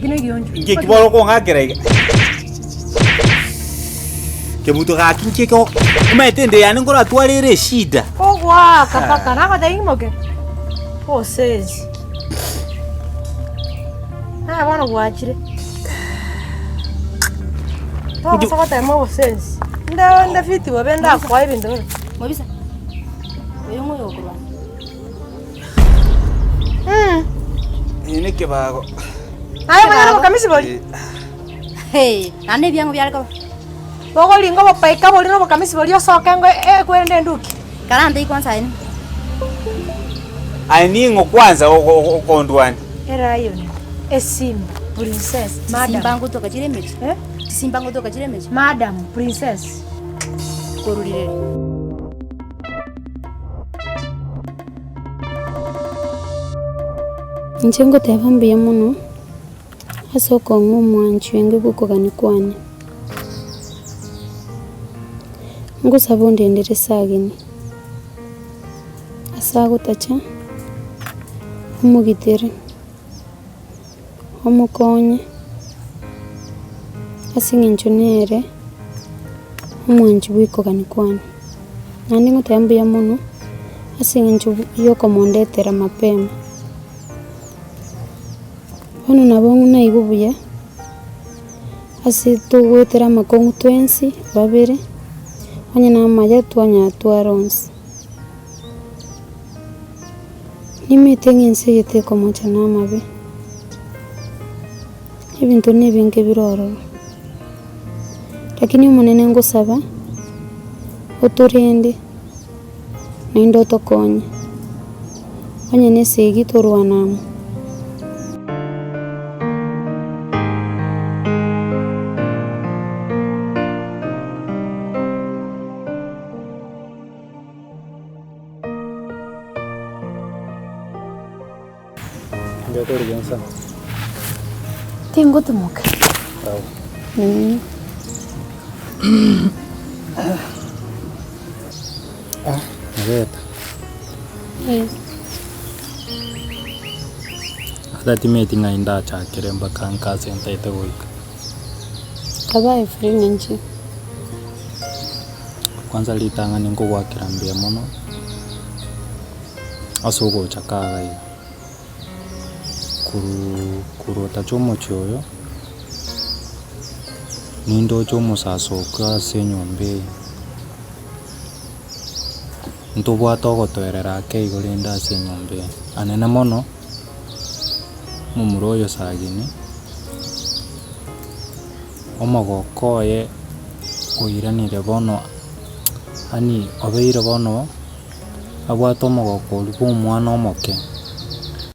Eki negioncho. Inki eki bono okong'akera iga? Kebuto gaki inki eke omanyete ende yane nkoratware ere eshida. Kogoaka mpaka nagotebia ng'imoke. Obosensi. Naye bono gwachire. Tobasa gotema obosensi. Nde nde fiti bobe ndakoa ebinto buna. Mobisa, oyo ng'o oyokorwana? Eye nekebago. Aye omonyene obokamisi boria. Hey, naende ebiang'o biare koba. Bogoringa obopaika boria na obokamisi boria osoke ngo ekwerende enduki. Karante kwanza aye. Aye ning'o kwanza okondwania? Elion, esimba, princess, madam. Chisimba ngotoka chire emechi. Eh? Chisimba ngotoka chire emechi. Madam, princess. Korurire. Inche ngoteba mbuya mono ase okong'a omwanchi oinge bw'okogania kwane. Ngosaba ondendere sagini, ase agotacha, omogitere. Omokonye, ase eng'encho nere omwanchi bw'ekogani kwane. Naende ngoteba mbuya mono, ase eng'encho yokomondetera mapema. Bono nabo naigwe buya, ase togoetera amakong'u twensi babere, onye na amaya twanyara tware onsi. Nimanyete ng'a ense eye tekomocha namabe, ebinto nebinge bire ororo, lakini Omonene ngosaba, otorende, naende otokonye, onye na esegi torwane amo. Tingotumoka. Ata timeti ng'ai ndachakere mpaka nka ase ntaete goika. Kabae free ninche. Kwanza ritang'ani nkogwakera mbuya mono, ase ogocha kaga iga, korwa korwa otacha omochie oyo, nindoche omosasoko ase enyomba eye, ntobwate ogotoerera ake igo rende ase enyomba eye, anene mono, omomura oyo Sagini. Omogoko oye oiranire bono, yaani obeire bono abwate omogoko oria bwa omwana omoke.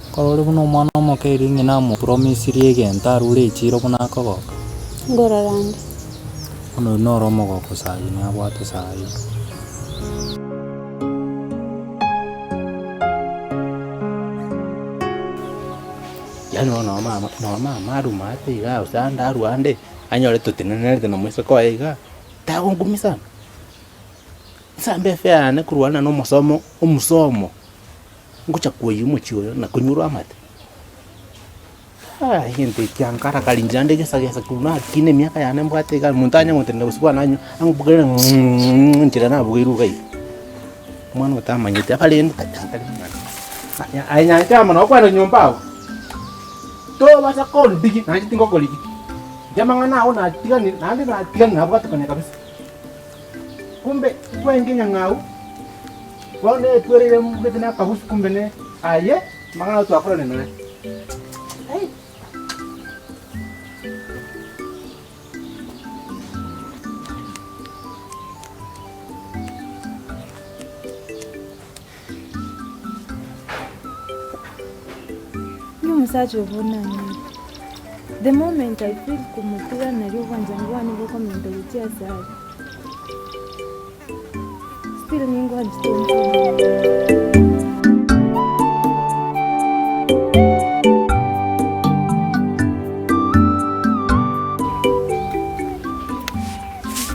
Ekero ore buna omwana omoke erio ng'ina amopromisirie egento arure echiro buna akogoka. Ngorora ande. Bono oyio noro omogoko sagini abwate saii. Yaani bono noo mama noo mama aruma ate igaa gose ande arwe ande, anyore totenenerete na omoiseke oye igaa, tagonkumia sana. Nsambe efare yane korwana na omosomo omosomo, ngocha koiywa omochie oyo na konyorwa amate, aah egento eke kiankarakari inche naende gesa gesa korwa nakina emiaka yane mbwate igaa, monto anye gontenena gose bwana anywe, ang'ubukere ng'aa enchera nabugeirwe iga iga. Omwana otamanyeti abarende tari mang'ana. Aye nyanchama nokwana nyomba agwo, tobasa kondigi nainche tingokorigi, inche amang'ana ao natiganire naende natiganire nabwatekania kabisa. Kumbe kwenge enyang'au, bono etwereire mbwete na akabusu kumbe ne aye, amang'ana ao twakorane nonya. Ai. Inye omosacha obo nang'ina. The moment I feel komotiga nario obwanchani bwane bokomenta gochia ase are. Still ningwanchete omosacha.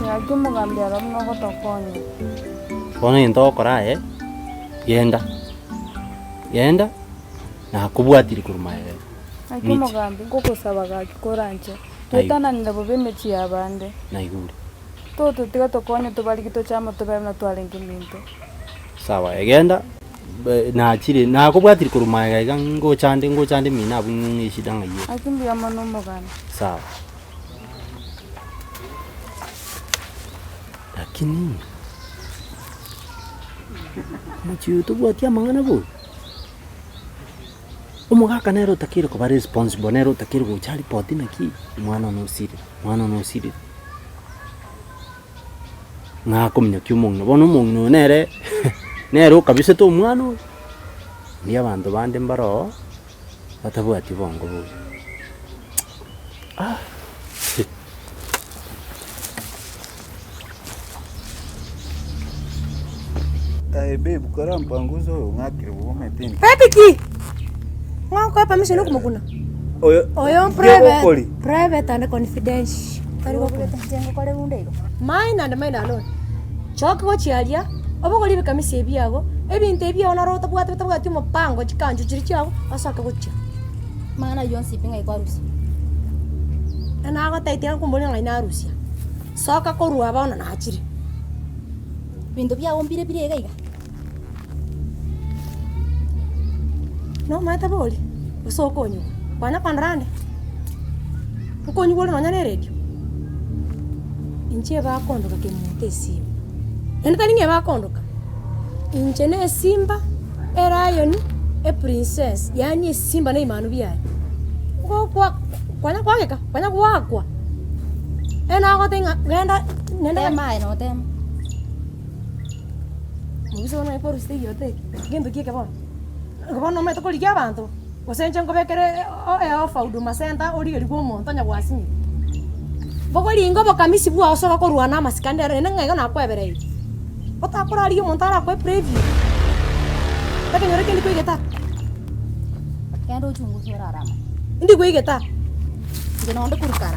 Gaki omogambi aro buna ogotokonya. Bono egento ogokora aye, genda, genda, nakobwatirie korwa magega. Naki Ng'iche. omogambi, nkogosaba gaki koranche, Naigure. twetananire bobe emechie y'abande. Naigure. Tototiga tokonye tobarigi toche amo tobere buna twarenge minto. Sawa, egenda, nachire, nakobwatire korwa magega iga ngochande ngochande mino abwo ng'e eshida ng'ai ere. Naki mbuya mono omogambi. Sawa. Lakini, omochie oyo tobwati amang'ana bori? Omogaka nere otakeire koba responsible, nere otakeire gocha aripoti naki omwana one osirire, omwana one osirire. Ng'a akominyokia omong'ina, bono omong'ina oyo nere nere okabisete omwana oyo, riria abanto bande mbare oo, batabwati bongo bobe. Ah. Aye babe, kora mpanguso oyo ong'akire bobe omanyete inki. Baby ki? Ng'a okoe permission okomokuna? Oyo Oyo Ki ogokori? private, private and confidential. Tari gokuna. Mine and mine alone. Choki gochia aria, obogorie ebikamisi ebiago, ebinto ebiago naro otabwate otabwati omopango chikanchu chiria chiago, osoke gochia. Amang'ana ayio onsi pi ng'ai kwarusia? Nagotebi tiga nkomboria ng'ai narusia. Soka korwa bono nachire. Ebinto biao mbire bire iga iga. Nomanyete bori, gose okonywa, kwanya kondora ande, okonywa ore nonya na eredio, inche ebakondoka kemunto esimba, naende tari ng'a ebakondoka, inche na esimba, elion, eprincess, yaani esimba na ebimanu biaye, gokwa kwanya kwageka, kwanya goakwa, ere nagotebia ng'a genda nenda. Tema aye notema. Mobisa bono ekwarusete egioto eke, gento ki eke bono? Bono omanyete korigia abanto, gose inche nkobekere eofa huduma center origerigwe omonto onye gwasinyire. Bogoringa obokamisi bwao ase okorwana amasikani ere naende ng'a igo nakwebereire. Otakorarigia omonto arakoe preview, ekenyoro ekio ndikoigete aa. Genda ochungusie orare amo. Ndikoigete aa. Inche nonde korwa kare.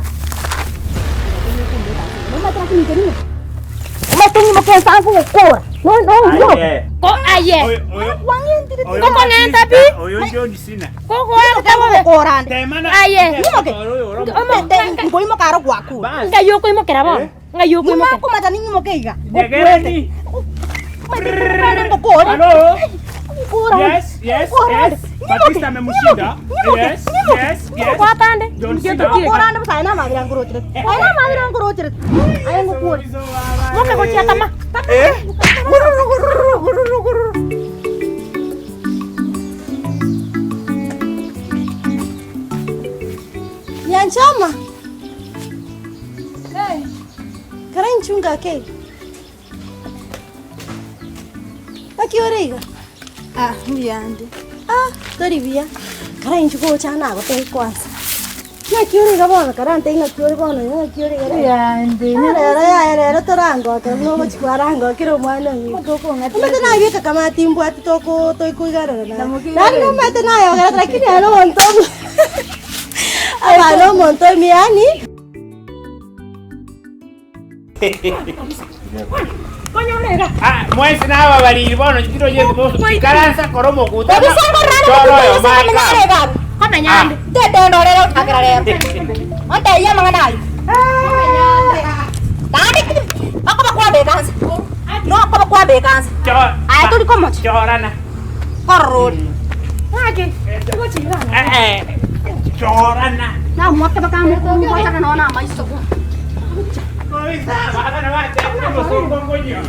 Omanyete ng'imoke ensangu gokora. Ko aye. Okong'enta pi. Aye. Nkoimoka aro gwakure. Ngai okoimokera bono. Ng'ai okoimokera. Nimakomata ning'imoke iga. Nyegereni. Hello. Yes, yes, yes. Batista amemshinda. Yes, yes, yes. Kwatande. John Cena. Korande busa aye namabera nkorocherete. Aye namabera nkorocherete. Aye ngokore. Moke gochia tama. Eh? Gururu, gururu, gururu, gururu. Nyanchama. Hey. Kara inchunga ake. Naki ore iga? Ah, mbuya ande. Ah, tori buya. Kara inchu gocha nagotebia kwanza. Naki ore iga bono kara ntebie ng'aki ore bono iga ng'aki ore iga. Mbuya ande. Ah, rero yaya rero torangokera buna ogochi kwarangokera omwana oyo. Omanyete nabeka kamati mbwati toko toikoiganana naye. Naende nomanyete nayogerete lakini ere omonto omuya. Abana omonto omuya yaani. Ah, mwensi nababariri bono chiro yesu boso ikaransa kora omokutano choro oyo maka Komenya Tete ndorere otakera rero. Ontebie amang'ana ayio. Naende okoba kwabeka nse. Nokoba kwabeka nse. Aye tori komocha. Chorana. Korora ore. Eh, eh, chorana. Namoake bakamokumwatana nonya na amaiso. Abana bache omosongo ngonyo.